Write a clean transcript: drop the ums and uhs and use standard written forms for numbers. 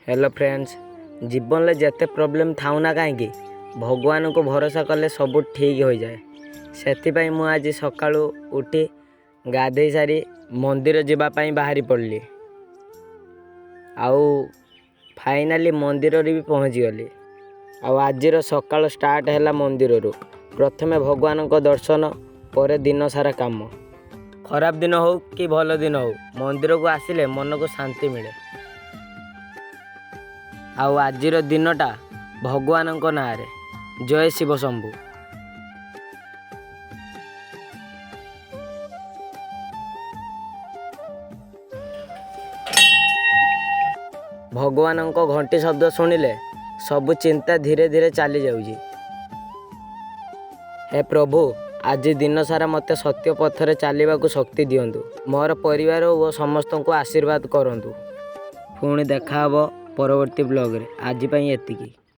Hello friends, ଜୀବନରେ ଯେତେ problem ଥାଉ ନା କାହିଁକି, ଭଗବାନଙ୍କୁ ଭରସା କଲେ ସବୁ ଠିକ୍ ହୋଇଯାଏ। ସେଥିପାଇଁ ମୁଁ ଆଜି ସକାଳୁ ଉଠି ଗାଧେଇ ସାରି ମନ୍ଦିର ଯିବା ପାଇଁ ବାହାରି ପଡ଼ିଲି ଆଉ ଫାଇନାଲି ମନ୍ଦିରରେ ବି ପହଞ୍ଚିଗଲି। ଆଉ ଆଜିର ସକାଳ ଷ୍ଟାର୍ଟ ହେଲା ମନ୍ଦିରରୁ। ପ୍ରଥମେ ଭଗବାନଙ୍କ ଦର୍ଶନ, ପରେ ଦିନ ସାରା କାମ। ଖରାପ ଦିନ ହଉ କି ଭଲ ଦିନ ହଉ, ମନ୍ଦିରକୁ ଆସିଲେ ମନକୁ ଶାନ୍ତି ମିଳେ। ଆଉ ଆଜିର ଦିନଟା ଭଗବାନଙ୍କ ନାଁରେ। ଜୟ ଶିବ ଶମ୍ଭୁ। ଭଗବାନଙ୍କ ଘଣ୍ଟି ଶବ୍ଦ ଶୁଣିଲେ ସବୁ ଚିନ୍ତା ଧୀରେ ଧୀରେ ଚାଲି ଯାଉଛି। ହେ ପ୍ରଭୁ, ଆଜି ଦିନସାରା ମୋତେ ସତ୍ୟ ପଥରେ ଚାଲିବାକୁ ଶକ୍ତି ଦିଅନ୍ତୁ। ମୋର ପରିବାର ଓ ସମସ୍ତଙ୍କୁ ଆଶୀର୍ବାଦ କରନ୍ତୁ। ପୁଣି ଦେଖା ହେବ ପରବର୍ତ୍ତୀ ବ୍ଲଗ୍ରେ। ଆଜି ପାଇଁ ଏତିକି।